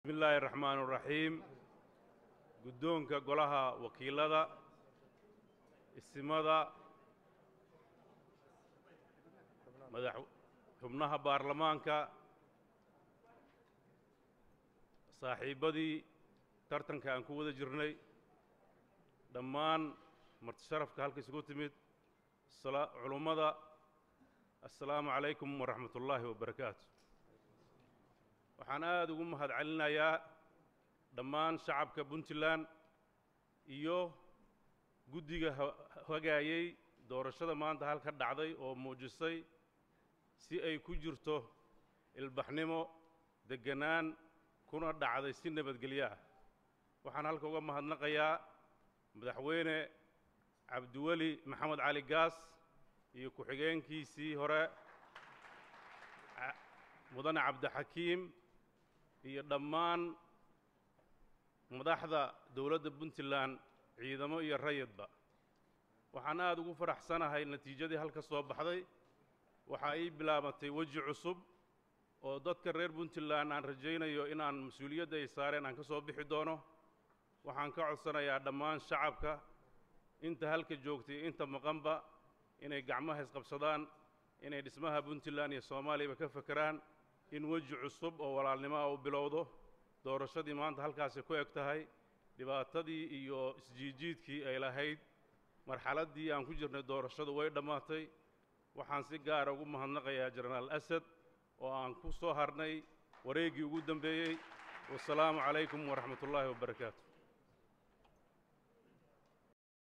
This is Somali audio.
Bismillaahi raxmaan raxiim. Guddoonka golaha wakiilada, isimada, madax xubnaha baarlamaanka, saaxiibbadii tartanka aan ku wada jirnay, dhammaan martisharafka halka isugu timid, culummada, assalaamu calaykum waraxmat ullaahi wabarakaatu. Waxaan aad ugu mahad celinayaa dhammaan shacabka Puntland iyo guddiga hagaayey doorashada maanta halka dhacday oo muujisay si ay ku jirto ilbaxnimo, degganaan, kuna dhacday si nabadgelyo ah. Waxaan halka uga mahadnaqayaa Madaxweyne Cabdiweli Maxamed Cali Gaas iyo ku-xigeenkiisii hore Mudane Cabdixakiim iyo dhammaan madaxda dowladda Puntland, ciidamo iyo rayidba. Waxaan aad ugu faraxsanahay natiijadii halka soo baxday. Waxaa ii bilaabatay weji cusub oo dadka reer Puntland aan rajaynayo inaan mas-uuliyadda ay saareen aan ka soo bixi doono. Waxaan ka codsanayaa dhammaan shacabka inta halka joogtay, inta maqanba, inay gacmaha isqabsadaan, inay dhismaha Puntland iyo Soomaaliyaba ka fekeraan, in weji cusub oo walaalnimo ah u bilowdo. Doorashadii maanta halkaasi ku eg tahay. Dhibaatadii iyo isjiijiidkii ay lahayd marxaladdii aan ku jirnay doorashadu way dhammaatay. Waxaan si gaara ugu mahadnaqayaa Jenaraal Asad oo aan ku soo harnay wareeggii ugu dambeeyey. Wasalaamu calaykum waraxmat ullaahi wabarakaatu.